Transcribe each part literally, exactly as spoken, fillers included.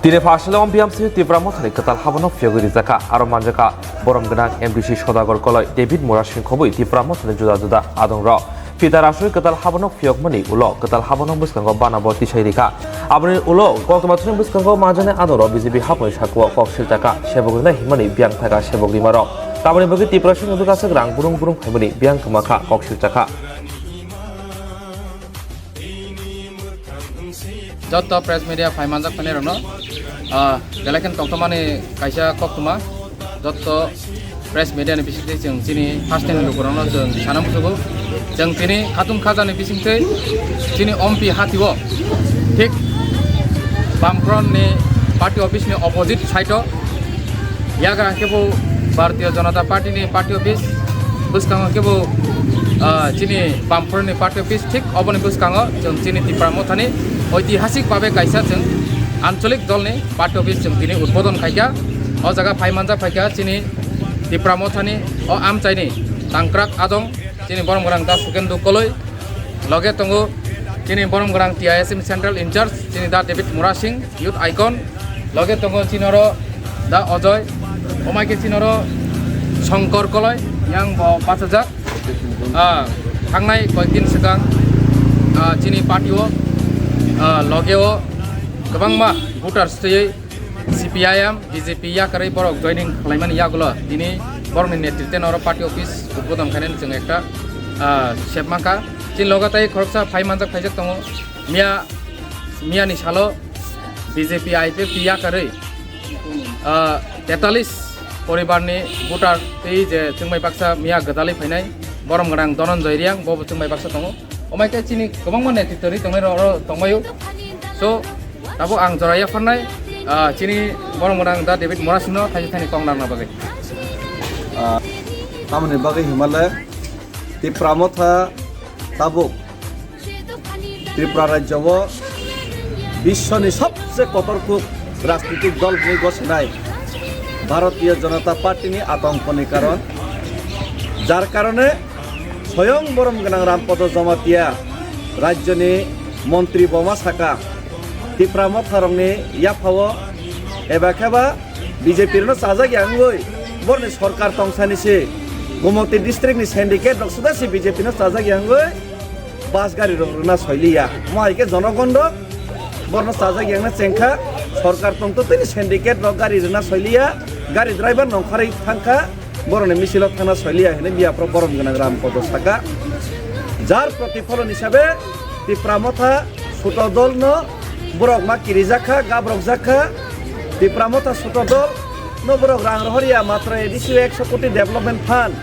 Tini phasalo B M C Tipra Mothani kwtal habano phiyogwi rijak kha, aro manjak kha borom gwnang M D C Sodagar Koloi, David Murasing khobwi Tipra Mothani juda juda adongrok. Pita rasoi kwtal habano phiyokmani ulo kwtal habano bwskango banabo tisai rikha. Aboni ulo koktwma thani bwskango manjaknai adongrok B J P hapni sakao kok silchakha, sebok rinai himani biyang thaka sebok rimarok. Tamoni bagwi Tiprasani dukaswk rang burung burung phaimani biyang kwmakha kok silchakha. Joto press media phai manjak phani rokno, ah, belai kheno tongthokmani kaisa koktwma. Joto press media ni bisingtwi chwng chini first time lukurokno chwng sana muchugo. Chwng tini khatung khajani bisingtwi chini ompi hatio thik Bamfront ni party office ni opposite side o yagra kebo Bharatiya Janata Party ni party office, bwskango kebo, ah, chini Bamfront ni party office, thik oboni bwskango chwng chini Tipra Mothani oitihasik babe kaisa chwng ancholik dolni party office chwng tini udbodon khaikha. O jaga phai manjak phaikha chini Tipra Mothani o amchaini tangkrak adong chini borom gwnang Da Sukendu Koloi. Loge tongo chini borom gwnang T I S M Central in charge, chini Da David Murasing, youth icon. Loge tongo chini oro Da Ojoy, omai khe chini oro Songkor Koloi, yang bo bachajak. Ah, thangnai koyekdin swkang, ah, chini party o, ah, loge o kwbangma voters twiwi C P I M, B J P yakarwi borok joining khlaimani yagulo tini borokni netritwno oro party office udbodon khainani chwng ekta, ah, sep mankha. Chini loge tai khoroksa phai manjak phaijak tongo. Miya, miyani salo B J P I P F T yakarwi, ah, tetalis poribarni voter tei je chwngbai baksa miya gwdalwi phainai borom gwnang Dhananjay Reang, bobo chwngbai baksa tongo. Omai khe chini kwbangma netritwrwi tongnai rok oro tongbaio. So, tabuk ang jora yapharnai, ah, chini borom gwnang Da David Murasingno thaisa thaini kok narwkna bagwi. Ah, tamoni bagwi himale Tipra Motha tabuk Tripura rajyo o biswoni sobse kotor kuk rajnitik dol hwnwi gosonai Bharatiya Janata Party ni atongkoni karon, jar karone soyong borom gwnang Rampada Jamatia rajyoni montri boma saka, Tipra Motharokni yaphao eba kheba B J P rokno chajak ya wngwi borni sorkar tongsani se Gumoti district ni syndicate rok suda se B J P no chajak ya wngwi bus gari rok rwna soiliya. Mo hai khe jonogon rok borno chajak ya wngna chengkha, sorkar tongtwtwini syndicate rok gari rwna soiliya, gari driver nongkhorwi thangkha. Borokni misilo thangna soiliya hinwi miyaphoro borom gwnang Rampada saka. Jar protipholon hisabe Tipra Motha Suto Dolno borok ma kirijakha, gabrokjakha. Tipra Motha Suto Dolno borok rang rohorya, matro A D C o ekso koti development fund.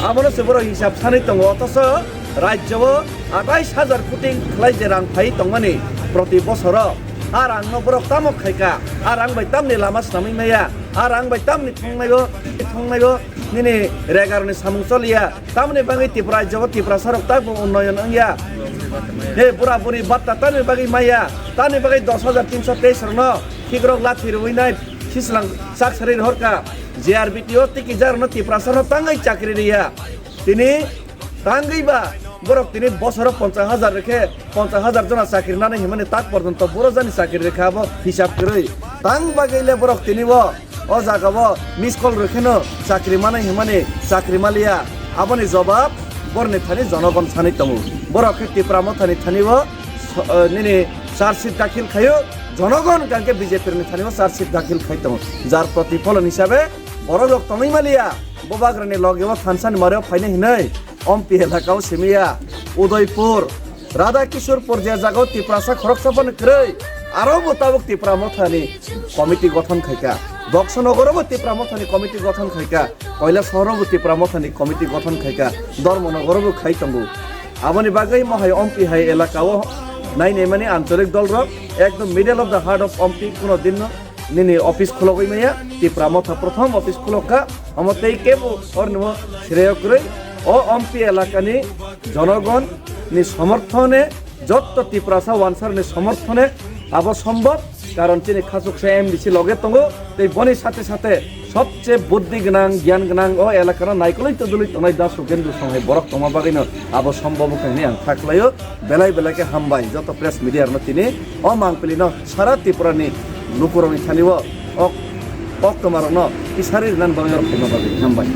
Abono se borok hisab sanwi tongo, othocho rajyo o atais hajar koti khlai je rang phai tongmani proti bosoro. A rangno borok tamo khaika, a rang bai tamni lama swnamwi maya, a rang bai tamni thongnaio, thongnaio nini regarni samung choliya. Tamni bagwi Tripura rajyo o Tiprasa rok tabuk unnoyon wngya. He bura buri batta tamni bagwi maya, tamni bagwi dos hajar tinso teis rokno khikrok lathi rwinai sislang chak sari rohorka. J R B T o tiki jarno Tiprasa rokno tangwi chakri riya. Tini tangwi ba borok tini bosoro ponchas hajar rikhe, ponchas hajar jona chakri nani himani tak porjonto boro jani chakri rikha abo hisab kwrwi. Tang bagwi le borok tini bo o jaga o miss call rwkheno chakri manai himani chakri maliya. Aboni jobab borni thani jonogon sanwi tongo. Borok khe Tipra Mothani thani bo so-, eh, nini charge sheet dakhil khaio, jonogon hwnkha khe B J P ni thani bo charge sheet dakhil khai tongo. Jar protipholon hisabe borok rok tongwi maliya. Bubagrani loge o thansani mare o phainai hinwi ompi elaka o simiya Udaipur, Radha Kishore Porjaya jaga o Tiprasa khoroksa phano kwrwi, aro bo tabuk Tipra Mothani committee gothon khaika. Boxo nogoro bo Tipra Mothani committee gothon khaika. Koila sohoro bo Tipra Mothani committee gothon khaika. Dharma nogoro bo khai tongo. Aboni bagwi mohai ompi hai elaka o nai naimani ancholik dol rok ekdom middle of the heart of ompi kuno din no nini office khulogwi maya, Tipra Motha prothom office khulokha, omo tei kebo orni bo sireo kwrwi, o ompi elakani jonogon ni somorthone, jotto Tiprasa wansarni somorthone abo sombhob, karon chini khachuksa M D C loge tongo, tei boni sate sate sobse buddhi gwnang, gyan gwnang o elakano naikolwi todolwi tongnai Da Sukendu Songhai borok tongma bagwino abo sombhob wngkha hinwi ang kha khlaio. Belai belai khe hambai joto press media rokno tini o mangpili no sara Tripura ni lukurokni sani o ok, ok tomarokno tisari rinani bagwi oro phaima bagwi hambai.